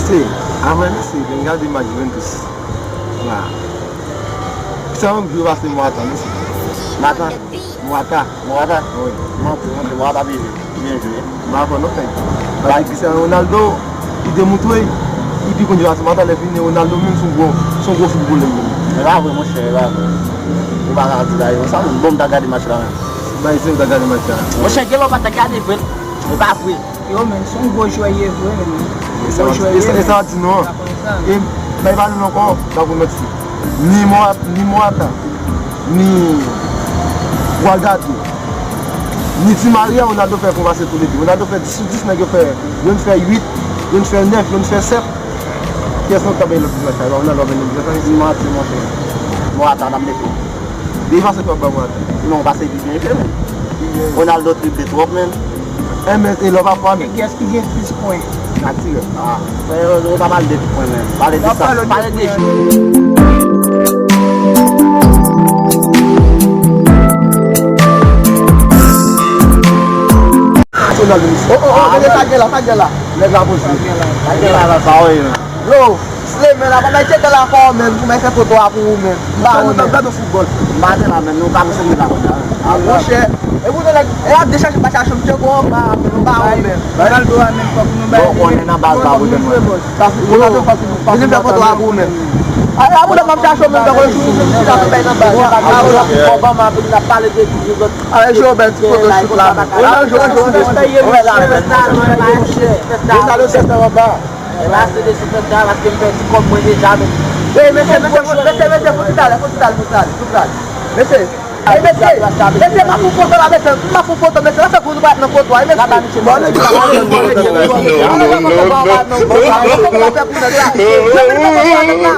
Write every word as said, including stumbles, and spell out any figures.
Se, avè mesye, vin gade match Juventus la. Sa yon gwo pase Morata, mesye. Morata? Morata. Morata? Wi. Monte, monte, Morata byen jwe. Byen jwe. M pa kwè non, frè. Paske Cristiano Ronaldo, li demontre, li pi konn jwe pase Morata, lè fini, Ronaldo menm se yon gwo, se yon gwo foutbolè li menm. E pa vre, monchè, e pa vre. Ou pa ka di bagay konsa, menm. Bon, m ta gade match la menm. Bay se ou ta gade match la. Monchè, gen lè w pa ta gade vre. E pa vre. Yo, men, se yon gwo jwè ye vre, men. E sa, e sa, e sa di nou an. E bay pa nou ankò, pa pou nòt fi. Ni Mora-, ni Morata, ni Guardado, ni Di Maria, Ronaldo fè konvase tou le de. Ronaldo fè dis sou dis nèg yo fè. Youn fè uit, youn fè nèf, youn fè sèt. Kiyès nan k ta bay lòt dis la? Ronaldo bay lòt dis la? Di Maria, monchè. Morata, n ap mete. Li pase twòp ba Morata. Non, pase li byen jwe, men. Ronaldo drible twòp, men. E, men, e lè w pa fò, men. Kiyès ki gen plis pwen? Natirèl. Ah, frè, yo pa pale de pwen, men. Pale de sa. Pale de jeu. Ronaldo, mesye. Oh, oh, oh, gade sa gen la, sa gen la. Nèg la poze. Sa gen la, sa, wi, men. Yo, Slimane la, pa bay tcheke la fò menm, pou mwen fè foto a pou ou menm. M pa wè menm. Gade foutbòl. M pa te la menm, nou pa mwen sou la konsa. A monchè, e pou nèg, e ap dechaje pa chache m tcheke anba, m pa wè menm. Ronaldo a menm fòk nou bay. Bon, konnen nan baz la pou mwen. Ronaldo fòk nou fè foto a pou ou menm. A, a, pou m ap chache w menm, tankou sou, sou, sou, sou, bay nan baz. Bon, ban m ap pale de tout. Alè, jwe yon bèl ti foto shoot la. Ronaldo, jwe, jwe, jwe. Ronaldo, jwe, jwe. Wi, mesye, mesye, mesye, fout talè, fout talè, fout talè, fout talè. Mesye, ey, mesye, mesye, m ap fè foto la, mesye, m ap fè foto, mesye, lè fè pou nou pa nan foto a, mesye. Bon, nèg yo pa nan foto, nèg yo pa nan foto, pa nan foto, pa nan foto, pa nan foto, nèg la.